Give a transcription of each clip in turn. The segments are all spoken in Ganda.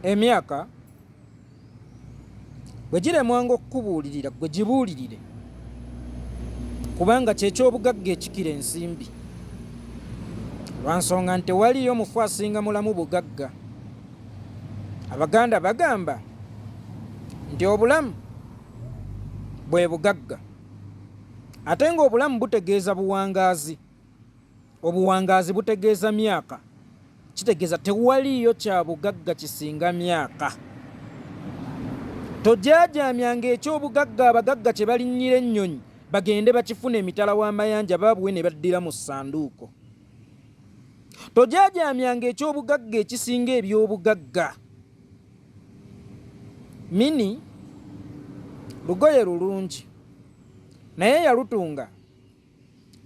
Emyaka bwe giremwanga okukubuulirira ggwe gibuulirire kubanga kye ky'obugagga ekikira ensimbi lwa nsonga nti tewaliyo mufu asinga mulamu bugagga. Abaganda bagamba nti obulamu bwe bugagga ate ng'obulamu butegeeza buwangaazi. Obuwangaazi butegeeza myaka. Kitegeeza tewaliiyo kya bugagga kisinga myaka. Tojaajaamyanga eky'obugagga abagagga kye balinnyira ennyonyi bagende bakifune emitala w'amayanja babuwe ne baddira mu ssanduuko. Tojaajaamyanga eky'obugagga ekisinga eby'obugagga. Mini lugoye lulungi naye yalutunga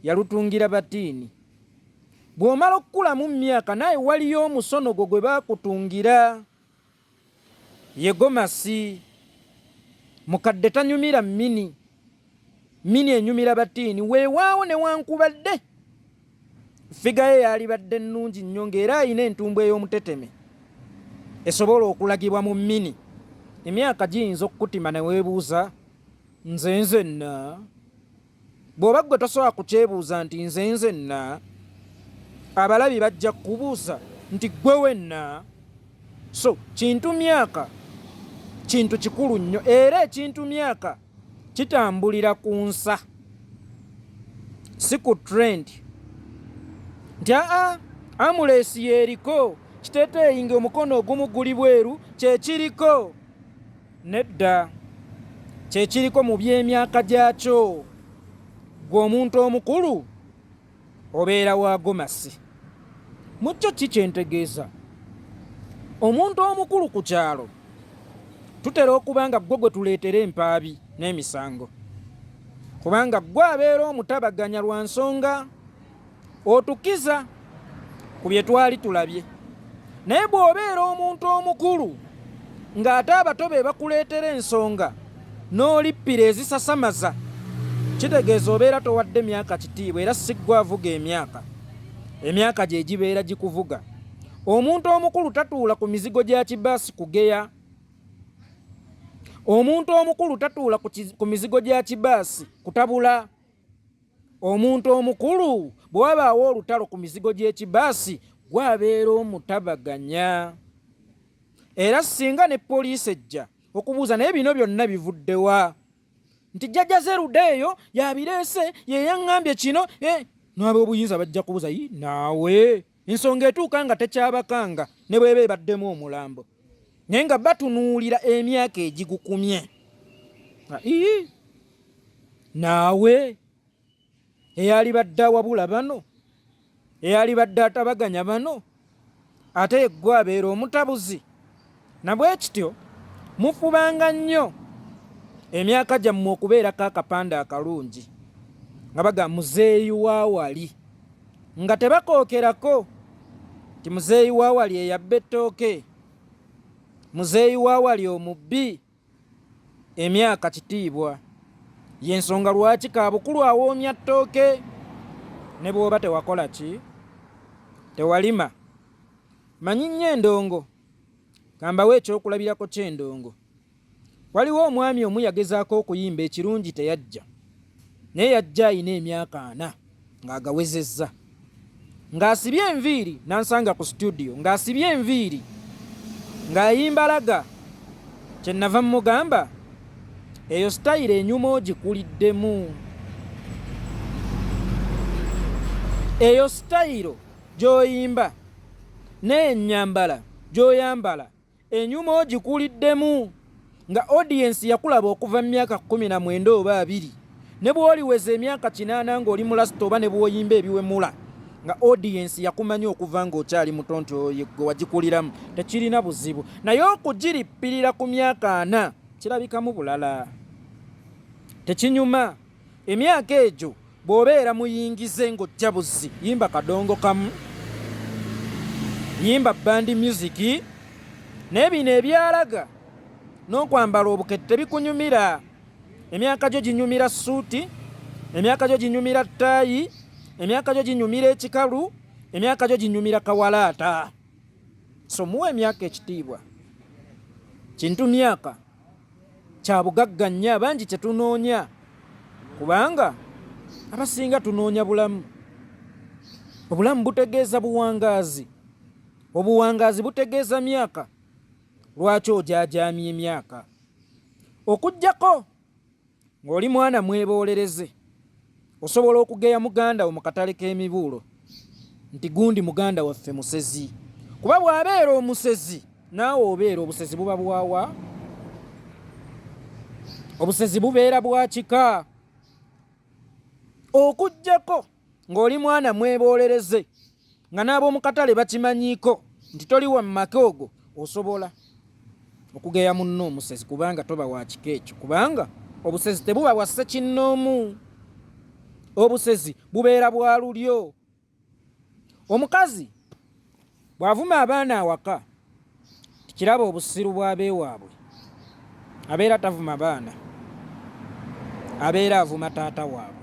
yalutungira batiini. Bw'omala okukulamu mu myaka naawe waliyo omusono gwo gwe baakutungira. Ye gomasi. Mukadde tanyumira mini. Mini enyumira batiini. Weewaawo newankubadde ffiga ye yaalibadde nnungi nnyo ng'era alina entumbwe ey'omuteteme esobola okulagibwa mu mini. Emyaka giyinza okukutima ne weebuuza nze nzenna? Bw'oba ggwe tosobola kukyebuuza nti nze nzenna, abalabi bajja kukubuuza nti ggwe wenna. So kintu myaka kintu kikulu nnyo era ekintu myaka kitambulira ku nsa si ku trend nti aa amuleesi yeeriko kiteeteeyi nga omukono ogumu guli bweru kyekiriko. Nedda, kye kiriko mu by'emyaka gyakyo. Ggwe omuntu omukulu obeera wa gomasi. Mu kyo ki kye ntegeeza? Omuntu omukulu ku kyalo tutera okuba nga ggwe gwe tuleetera empaabi n'emisango, kubanga ggwe abeera omutabaganya lwa nsonga. Otukiza ku bye twali tulabye. Naye bw'obeera omuntu omukulu ng'ate abato be bakuleetera ensonga n'olippira ezisasamaza, kitegeeza obeera towadde myaka kitiibwa era si ggwe avuga emyaka, emyaka gye gibeera gikuvuga. Omuntu omukulu tatuula ku mizigo gya kibaasi kugeya. Omuntu omukulu tatuula ku mizigo gya kibaasi kutabula. Omuntu omukulu bwe wabaawo olutalo ku mizigo gy'ekibaasi gwabeera omutabaganya era singa ne poliisi ejja okubuuza naye bino byonna bivuddewa nti jjajja Zeruda eyo yabireese ye yaŋŋambye kino eh, n'ab'obuyinza bajja kubuuza yi naawe ensonga etuuka nga tekyabakanga ne bweba ebaddemu omulambo naye nga batunuulira emyaka egigukumye ii naawe eyalibadde awabula bano eyalibadde atabaganya bano ate yeggwe abeera omutabuzi nabwekityo mufubanga nnyo emyaka gyammwe okubeerako akapande akalungi nga baga muzeeyi wa wali nga tebakookerako nti muzeeyi wa wali eyabba ettooke muzeeyi wa wali omubbi Emyaka kitiibwa. Y'ensonga lwaki kaabukulu awoomya ttooke ne bw'oba tewakola ki? Tewalima. Manyi nnyo endongo. Kambawe ekyokulabirako ky'endongo. Waliwo omwami omu yagezaako okuyimba ekirungi teyajja. Naye yajja alina emyaka ana ng'agawezezza. Ng'asibye enviiri n'ansanga ku situdiyo ng'asibye enviiri ng'ayimba laga. Kye nnava mmugamba eyo sitayiro enyuma ogikuliddemu. Eyo sitayiro gy'oyimba n'ennyambala gy'oyambala Enyuma ogikuliddemu nga audience yakulaba okuva mu myaka 19 oba 20 ne bwoliweza emyaka 80 ng'oli mulasita oba ne bwoyimba ebiwemula nga audience yakumanya okuva ng'okyali muto nti oyo gwe wagikuliramu tekirina buzibu naye okugirippirira ku myaka ana kirabikamu bulala tekinyuma. Emyaka egyo bw'obeera muyingize ng'ojja buzzi yimba kadongo kamu, yimba band music naye bino ebyalaga n'okwambala obukete tebikunyumira. Emyaka gyo ginyumira ssuuti, emyaka gyo ginyumira ttaayi, emyaka gyo ginyumira ekikalu, emyaka gyo ginyumira kawalaata. So muwe emyaka ekitiibwa. Kintu myaka kya bugagga nnyo, abangi kye tunoonya, kubanga abasinga tunoonya bulamu. Obulamu butegeeza buwangaazi, obuwangaazi butegeeza myaka. Lwaki ojaajaamya emyaka? Okuggyako ng'oli mwana mweboolereze, osobola okugeya muganda wo mu katale k'emibuulo nti gundi muganda waffe musezi, kuba bw'abeera omusezi naawe obeera. Obusezi buba bwawa? Obusezi bubeera bwa kika. Okuggyako ng'oli mwana mweboolereze nga n'ab'omu katale bakimanyiiko nti toli wa mumaka ogo, osobola okugeya munno omusezi kubanga toba wa kika ekyo, kubanga obusezi tebuba bwa ssekinnoomu, obusezi bubeera bwa lulyo. Omukazi bw'avuma abaana awaka tikiraba obusiru bw'abeewaabwe, abeera tavuma baana, abeera avuma taata waabwe.